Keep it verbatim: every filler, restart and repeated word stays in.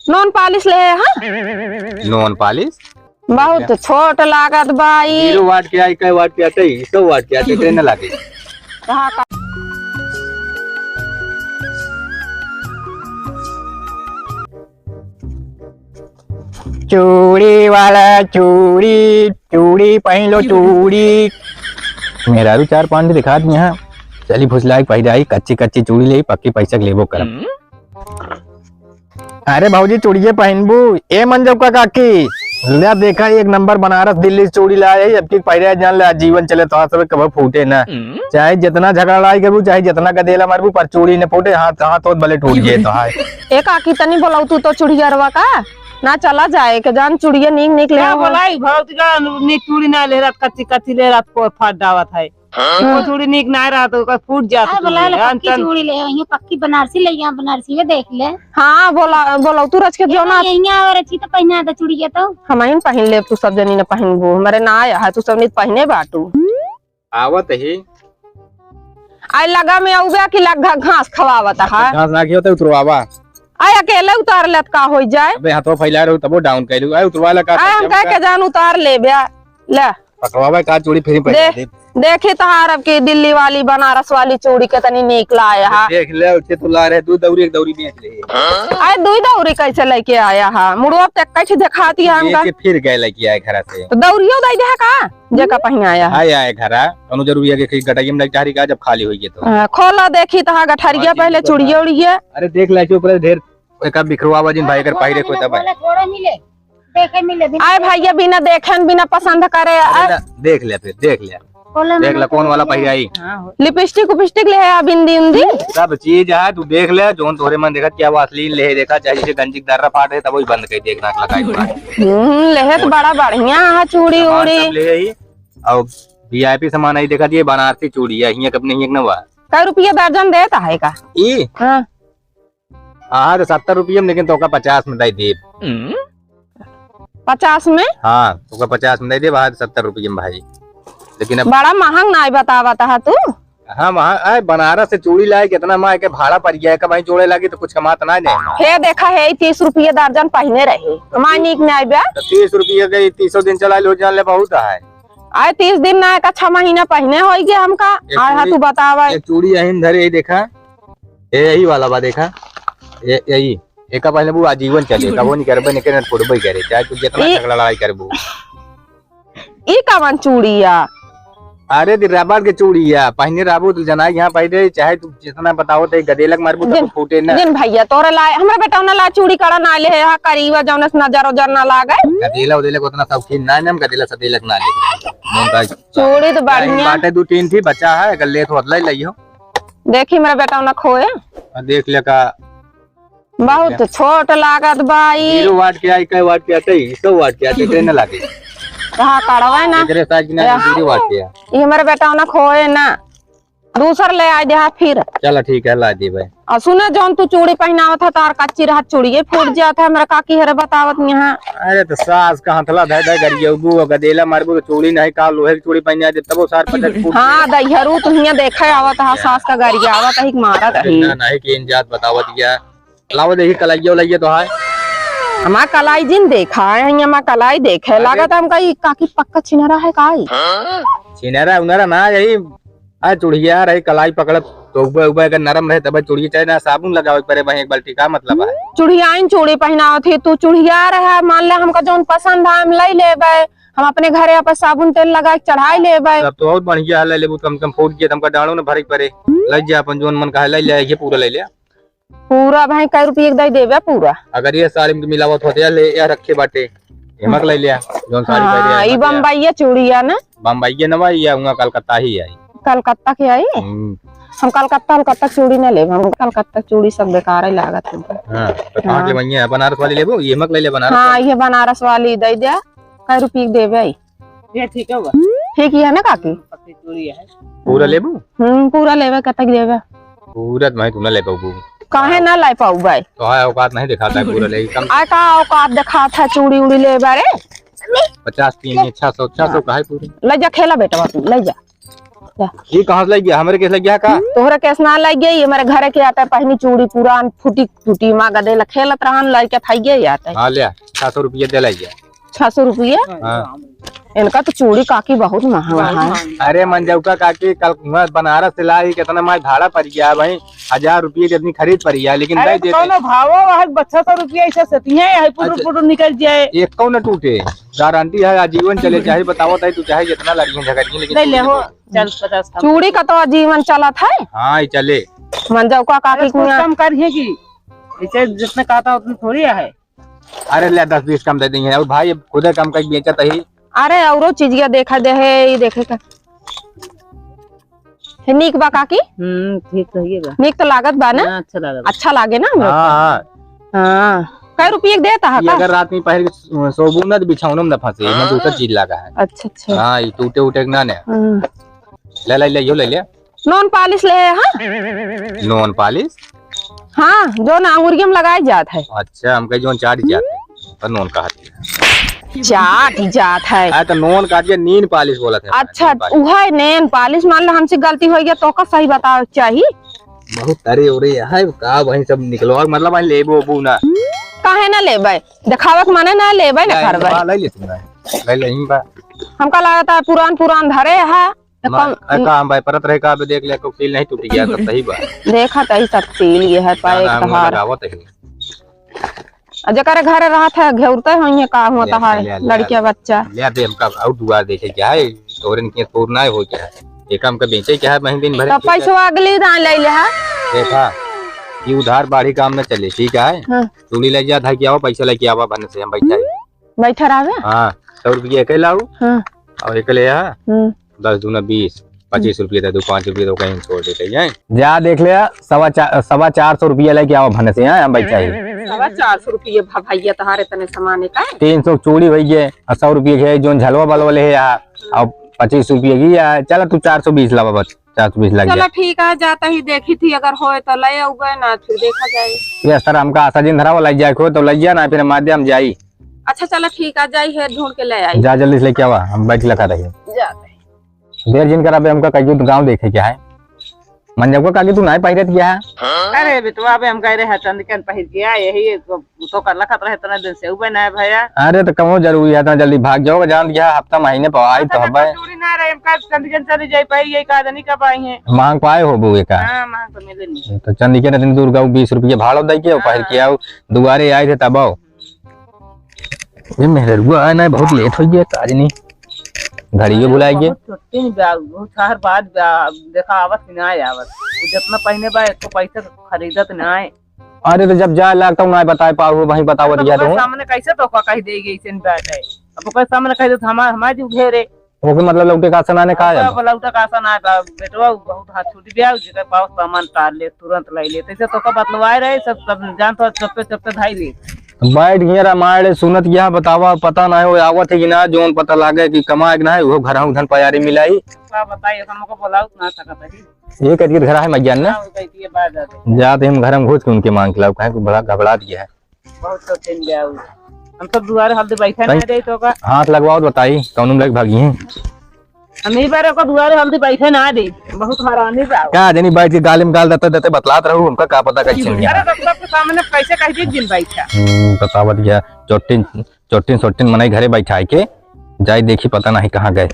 नॉन पालिश ले, हाँ? नॉन पालिश? बहुत छोट लागत बा ई। जीरो वाट के आई, कै वाट के आटे, सौ वाट के आटे, ट्रेन लागे। कहाँ का? चूड़ी वाला चूड़ी, चूड़ी पहन लो चूड़ी। मेहरारू चार पाँच ठे दिखात यहाँ, चली फुसलाई पहिराई, कच्ची कच्ची चूड़ी लेई, पक्की पैसा के लेबो करब। अरे भौजी, चूड़िए पहिनबू? ए मंजव का काकी, ले देखा, एक नंबर बनारस दिल्ली से चूड़ी लाए है, अब की पहिरे जान ले, आजीवन चले, तो सब कबो फूटे ना। चाहे जितना झगड़ा लड़ाई करबू, चाहे जितना गदेला मारबू, पर चूड़ी न फूटे, हाथ, हाथ होत भले टूट जाए तो हाय। ए काकी, तनी बोलाऊ तू तो चूड़ियरवा का, ना चला जाए के जान, चूड़िया नीक नीक ले का आओ। बोलाई, भौजी का नीक चूड़ी ना ले रहत, कच्ची कच्ची ले रहत, को फाट डावत है। हाँ। वो चूड़ी नीक ना रहत, ओकर फूट जात हाँ, चूड़ी। बोला ले, हाँ, पक्की चल। चूड़ी ले, यहाँ पक्की बनारसी ले, यहाँ बनारसी में देख ले। हाँ, बोला, बोला, तू रच के जो ना। यहाँ और अच्छी तो पहना था चूड़ी के तो। हम ही पहिन लेब, तू सब जनी न पहिनबू, हमरे ना आया है, तू सब नहीं पहिने बाटू। आवत ही। आई लगा में आउबे कि लग घा-, घास खवावत है। घास ना खियो तो उतरवावा। आई अकेले उतार लेत का होई जाए? अबे हाथों फैला रहू तबो डाउन कैलू। आई उतरवा ला का आई हम करके कह के जान उतार ले ब्या। ले। पकड़वावे का चूड़ी फ्री दे, पैसा दे। देखी तहार अब की दिल्ली वाली बनारस वाली चूड़ी कितनी नीक लाए हा। देख ले, उठे तो ला रहे, दू दौरी एक दौरी बेच ले। अरे दू दौरी कैसे लेके आया हा? मुड़वा पे कई ठे दिखाती है हमका। लेके फिर गए लेके आए घर से। तो दौरियो दे दे का? जेका पहिन आया हा। आए आए घरा, कौनो जरूरी है कि गटाई में लग चाहरी का जब खाली होइए तो। हाँ, खोला देखी तहार गठरिया हाँ, पहले ठीक बा। चूड़िया उड़िया। अरे देख ले, ऊपर ढेर एका बिखरवा बा जिन भाई, अगर पहिरे कोई तब। थोड़ा मिले, देखे मिले, बिना आए भैया, बिना देखे न, बिना पसंद करे, अरे आ- ना, देख ले फिर, देख ले। बोले देख मैंने ले, कौन तो वाला देख लिया। पहिराई? हाँ, हो। लिपस्टिक उपिस्टिक ले आ, बिंदी उंदी? सब चीज है, तू देख ले, जोन तोहरे मन देखत क्या वासलीन ले, देखा, चाहे जैसे गंजी के दर्रा फाट है, तब वही बंद कर दे, नाक लगाई के। हम्म, लेहे तो बड़ा बढ़िया है, चूड़ी सामान उड़ी। सब ले आई, और वीआईपी सामान आई, देखा, ये बनारसी चूड़ी है, हियां कब नहीं, एक नवा। कै रुपया दर्जन देता है का? ई? हाँ। हाँ, तो सत्तर रुपये में, लेकिन तोका पचास में दे देब। पचास में? हाँ, तोका पचास में दे देब, हाँ, तो सत्तर रुपये में भाई। लेकिन अब बड़ा महंग नाई बतावत हा तू। हाँ, वहाँ, आए, बनारस से चूड़ी लाए, कितना माँ के भाड़ा पड़ गया है, कमाई जोड़े लागी तो कुछ कमात ना ने। हे देखा है, तीस रुपये दर्जन पहिने रहे, कमाई नीक नाई बा। तो तीस रुपये के तीसों दिन चला लो, जान ले, बहुत है। आए, तीस दिन ना, एक अच्छा महीना पहिने होई गया हमका। एक आए हा चूड़ी, तू बतावा। एक चूड़ी यहीं धरे, यही देखा। ए, यही वाला बा, देखा। ए, यही। एका पहले वो आजीवन चले, कबो नहीं करबे, नहीं करे, फुटबे करे, चाहे तू जितना ई झगड़ा लड़ाई करबू। ई कवन चूड़ी या? अरे, दी रबड़ के चूड़ी या, पहिने रहबू, तू जना यहाँ पहिने, चाहे तू जितना बताओ, ते गदेलक मारबू, तब जिन, फूटे ना। जिन भैया, तोरा ला, हमरा बेटा ना ला चूड़ी कड़ा ना ले, यहाँ करीबा, जौन से नजर उजर ना लागे। गदेला उदेलक उतना शौकीन ना है, हम गदेला सदेलक ना ले। मन का चूड़ी तो बढ़िया। बाटे दू तीन थी, बच्चा है, अगर ले तो ले लियो। देखी मेरा बेटा ना खोए। आ, देख ले का। बहुत छोट लागत बा ई। जीरो वाट के आई, कै वाट के आटे, सौ वाट के आटे, ट्रेन लागे। कहाँ कड़वा ना? एकरे साइज ना, या। जीरो वाट के आ। ई हमरे बेटा ना खोए ना। दूसर ले आए देहा फिर। चला ठीक है, ला देबे। और सुना, जौन तू चूड़ी पहिनावत है, तार कच्ची रहत चूड़िए फूट जात है, हमरा काकी हरे बतावत यहाँ। अरे तो सास का हथला धै धै गरियबू, गदेला मारबू तो चूड़ी नहीं का, लोहे की चूड़ी पहिना दे, तबो सार पटक फूट हाँ, जाए। दैहरू तू हियाँ देखे आवत है, सास का गरियावत है, मारत है। ना, नहीं कि इन जात बतावत या। लावा देखी कलाइया उलाइया तो है। हमार कलाई जिन देखा है, हियाँ हमार कलाई देखे। अरे। लागत है हमका ई काकी पक्का छिनरा है का ई? छिनरा उनरा ना, यही आ चुड़िया रही, कलाई पकड़त, तो उबे, उबे अगर नरम रहे, तब चुड़िया चाहे ना साबुन लगावे के पड़े, भाई, एक बाल्टी का मतलब है? चुड़ियाइन चूड़ी पहिनावत ही, तू चुड़िया रहे, मान ले हमका जौन पसंद है, हम लई लेबे, हम अपने घरे अपन साबुन तेल लगा के चढ़ाई लेबे। तब तो और बढ़िया है, ले लेबू, कम से कम फूट गया, तो हमका डाँड़ो न भरे के पड़े, लई जा अपन जौन मन कहे, लई ले, ये पूरा लई ले। पूरा भाई कै रुपये के दे देबे पूरा। अगर ये साड़ी में मिलावत होते या ले या रखे बाटे, हिमक ले लिया, जौन साड़ी हाँ, पहले ई हिमक लिया। बम्बईया चूड़िया ना? बम्बईया ना भाई, या हुआ कलकत्ता ही आई। कलकत्ता के आई? हम्म। हम कलकत्ता, कलकत्ता चूड़ी ना लेब, हम कलकत्ता चूड़ी सब बेकार ही लागत हमको। हाँ, तो कहाँ हाँ। के वही है, बनारस वाली लेबो? ये हिमक ले ले बनारस हाँ, वाली। ये बनारस वाली दे दे, कै रुपये के देबे? ये ठीक है बा। ठीक ही है ना काकी? पक्की चूड़ी है। पूरा लेबू? हम्म, पूरा लेबे, कतक देबे? पूरा तो मैं तू ना ले पाऊबू। काहे ना ले पाऊबे? तो है औकात नहीं दिखाता है पूरा ले, कम आय का औकात दिखात है चूड़ी उड़ी लेबे रे? पचास की नहीं, छह सौ, छह सौ का है पूरी। ले जा खेला बेटवा तू, ले जा। जा। ये कहाँ से लग गया? हमारे केस लग गया का? तोहरा केस ना लग गया, ये हमारे घर के आता है, पहनी चूड़ी पुरान फूटी टूटी, माँ गदे ला खेलत रहन, लड़के थाई गए आता है। हाँ, ले, छह सौ रुपया दे लग गया। छह सौ रुपया? हाँ। इनका तो चूड़ी काकी बहुत महंगा है। अरे मंजौका काकी, कल वहाँ बनारस से लाई, कितना माई भाड़ा पड़ गया भाई, हजार रुपये के इतनी खरीद पड़ी है, लेकिन अरे दे तो देते। कौनो भावो वहाँ छह सौ रुपया ऐसे सतिये है, पुटुर अच्छा। पुटुर निकल जाए। एक कौन न टूटे, गारंटी है, आजीवन चले, चाहे बताओ ताई, तू चाहे जितना लड़िए झगड़िए, लेकिन ले ले हो, चल पचास कम। चूड़ी का तो आजीवन चलत है। हाँ, ये चले। मंजौका काकी अरे कुछ कुआं। कम करिए कि ऐसे जितने कहता उतने थोड़ी है। अरे ले, दस बीस कम दे देंगे। और भाई, खुदे कम करके बेचत ही। अरे, औरो चीजिया देखा दे है, ये देखे का। हे, नीक बा काकी? हम्म, ठीक तो है बा। नीक तो लागत बा ना? हाँ, अच्छा लागत बा। अच्छा लागे ना हम लोग हाँ, के? हाँ। हाँ। कै रुपये के देता है ये का? अगर रात में पहर के सो-, सोबू ना तो बिछौना में ना फंसे, इनमें हाँ। दूसरा चीज लगा है। अच्छा, अच्छा। हाँ, ये टूटे उटे के ना ने। हाँ। ले, ले, ले, यो ले ले। नोन पालिश ले है, हाँ? नोन पालिश? हाँ, जो ना अंगुरिया में लगाए जात है। अच्छा, हम कहे जो चाट जात है, तो नोन कहा थी। चाट ही जात है। हाँ, तो नोन कहा दिया, नीन पालिश बोला था। अच्छा, नोन पालिश। उहे नेन पालिश, मान लो हमसे गलती हो गया, तो का सही बतावे के चाही? बहुत अरे ओरे है का, वही सब निकलो, मतलब वही लेबो ओबो ना। काहे ना लेबै? देखावे के माने ना लेबै ना नहीं, करबै। हाँ, ले ले तू ना। ले ले, यहीं बा। हमका लागत है पुरान पुरान धरे है। तो मैं, कम ए, काम भाई परत रहे का, अबे देख ले, को सील नहीं टूट गया, सब सही बा। देखा तो ई सब सील ये है, ना, पाए ना, के हम तहार। लगावत है। आ जेकर घर रहत है, घेरते होइए का हुआ ले, तहार, ले, ले, लड़किया ले। बच्चा। ले दे, हमका और दुआ देखे क्या है, तोरे निके तोर ना हो क्या है, एक काम का बेचे क्या है, वहीं दिन भर तो बेचे। पैसवा अगली दान ले ले है। देखा, ये उधार बाढ़ी काम न चले, ठीक है? हाँ। चूड़ी ले जा, धाई के आवा, पैसा लेके आवा, भने से हम बैठा है। बैठा रहबे? हाँ, सौ रुपया के लाऊ। हाँ। और एक ले आ, हम्म। दस दूना बीस, पच्चीस रुपया दे दू, पाँच रुपया तो कहीं छोड़ देते हैं। जा देख ले, सवा चार, सवा चार सौ रुपया लेके आवा भने से, हाँ, हम बैठा ही। सवा चार सौ रुपया भा भैया तोहारे तने सामान है का? तीन सौ चूड़ी होई गए, और सौ रुपया के जोन झलवा बलवा ले है यहाँ, और पच्चीस रुपया की है, चला तू चार सौ बीस लावा बस। चार सौ बीस लग चलो जाए। ठीक है, जाता ही देखी थी, अगर होए तो ले आऊबे, ना फिर देखा जाए। ये सर, हमका आशा जिन धरावा लग जाए, कोई तो लग जाए ना, फिर हम आदि हम जाई। अच्छा चलो ठीक है, जाई है ढूंढ के ले आई। जा जल्दी से लेके आवा, हम बैठ लखा रही। जाते ही। देर जिन कराबे, हमका कहियो तो गाँव देखे क्या है। मंजौका काकी तू नाय पहिरत गया है? अरे बेटवा, अबे हम कह रहे हैं चंदिकन पहिर गया, यही तो, तो कर लखत रहे इतना दिन से उबे ना भैया। अरे तो कहो जरूरी है, इतना जल्दी भाग जाओगे, जान गया हफ्ता महीने पर आई तो अच्छा, हबे। जरूरी ना रहे, हम का चंदिकन चली जाई पाई, ये का जानी कब आई है। मांग पाए हो बुए का? हाँ, मांग तो मिले नहीं। तो चंदिकन इतनी दूर गऊ, बीस रुपया भाड़ा दे के, हाँ। पहिर के आओ, दुआरे आए थे तब आओ। ये मेहररुआ आए ना, बहुत लेट हो गया, काज नहीं, घड़ियो अरे, भुलाए गए। बहुत छुट्टी नहीं बा, बहुत शहर बाद बा, देखा आवत कि ना आवत। वो जितना पहिने बा, एको पैसा खरीदत ना है। अरे, तो जब जाए लागता हूँ, ना बताए पाऊ, वहीं बतावत तो गया ओकर तो। सामने कैसे तो का कह देगी, ऐसे नहीं बात है। अब ओकर सामने कह दे तो हमार, हमार जीव घेरे। ओके, मतलब लौटे का आसन आने का अब है? अब लौटे का आसन आए बा, बेटवा बहुत हाथ छूट गया, जेकर पास सामान तार ले, तुरंत लाई ले। तैसे तो का बतलवाए रहे, सब, सब जान तो चुप्पे, चुप्पे धाई ले। बैठ गया रामायण सुनत गया, बतावा, पता ना है, वो आवत है कि ना, जोन पता लागे कि कमाए कि ना है, वो घर हम धन पयारी मिलाई। का बताई, हमको बोलाओ ना सकत है। ये करिए घर है, मैं जान ना। हाँ, वो कहती है, बाहर जाते। जाते हम घर में घुस के उनके मांग के लाओ, कहें कि बड़ा घबरात गया है। बहुत सोचेंगे आऊ। हम सब दुआरे हल्दी बैठे ना कहीं दे तो का। हाथ लगवाओ तो बताई, कौन में लग भागी हैं? हम ई बार ओकर दुआरे हल्दी बैठे ना दे, बहुत हरामी बा। का जनी बैठ के गाली में गाल देते देते बतलात रहू, हमका का पता कैसे नहीं अरे आया। तो सबके सामने कैसे कह दी जिन बैठा। हम्म, बतावत गया, चोटिन, चोटिन सोटिन मनई घरे बैठा के, जाई देखी पता नहीं कहाँ गए।